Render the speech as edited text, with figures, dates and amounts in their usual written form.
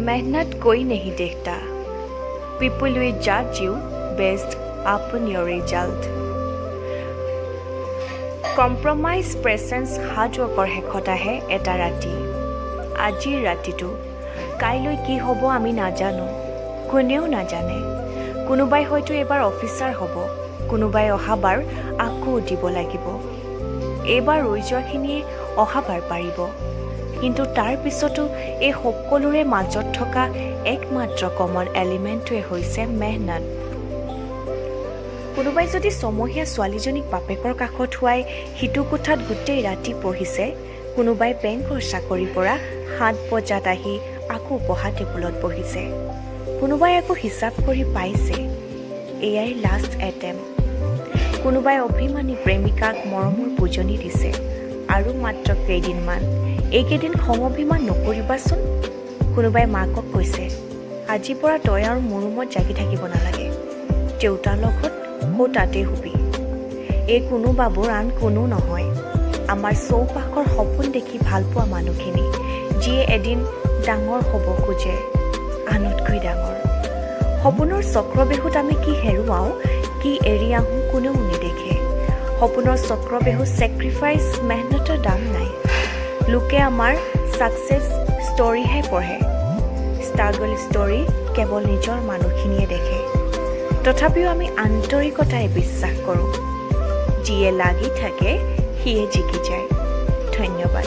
मेहनत कोई नहीं देखता। People will judge you based upon your result. Compromise, patience, hard ৱৰ্কৰ শেষত আহে এটা ৰাতি, আজিৰ ৰাতিটো। কাইলৈ কি হ'ব আমি নাজানো, কোনেও নাজানে। কোনোবাই হয়তো এইবাৰ অফিচাৰ হ'ব, কোনোবাই অহাবাৰ আকৌ দিব লাগিব। এইবাৰ ৰৈ যোৱাখিনিয়ে অহাবাৰ পাৰিব। কিন্তু তাৰ পিছতো এই সকলোৰে মাজত থকা একমাত্ৰ কমন এলিমেণ্টটোৱে হৈছে মেহনত। কোনোবাই যদি ছমহীয়া ছোৱালীজনীক বাপেকৰ কাষত শুৱাই সিটো কোঠাত গোটেই ৰাতি পঢ়িছে, কোনোবাই বেংকৰ চাকৰিৰ পৰা 7 বজাত আহি আকৌ পঢ়া টেবুলত বহিছে, কোনোবাই আকৌ হিচাপ কৰি পাইছে এয়াই লাষ্ট এটেম্প, কোনোবাই অভিমানী প্ৰেমিকাক মৰমৰ বুজনি দিছে, আৰু মাত্ৰ কেইদিনমান, এইকেইদিন খং অভিমান নকৰিবাচোন। কোনোবাই মাকক কৈছে, আজিৰ পৰা তই আৰু মোৰ ৰুমত জাগি থাকিব নালাগে, দেউতাৰ লগত সৌ তাতেই শুবি। এই কোনোবাবোৰ আন কোনো নহয়, আমাৰ চৌপাশৰ সপোন দেখি ভাল পোৱা মানুহখিনি, যিয়ে এদিন ডাঙৰ হ'ব খোজে, আনতকৈ ডাঙৰ। সপোনৰ চক্ৰবেহুত আমি কি হেৰুৱাওঁ, কি এৰি আহোঁ, কোনেও নেদেখে। সপোনৰ চক্ৰবেহু ছেক্ৰিফাইচ, মেহনতৰ দাম নাই। লোকে আমাৰ ছাকচেছ ষ্টৰীহে পঢ়ে, ষ্ট্ৰাগল ষ্টৰী কেৱল নিজৰ মানুহখিনিয়ে দেখে। তথাপিও আমি আন্তৰিকতাৰে বিশ্বাস কৰোঁ, যিয়ে লাগি থাকে সিয়ে জিকি যায়। ধন্যবাদ।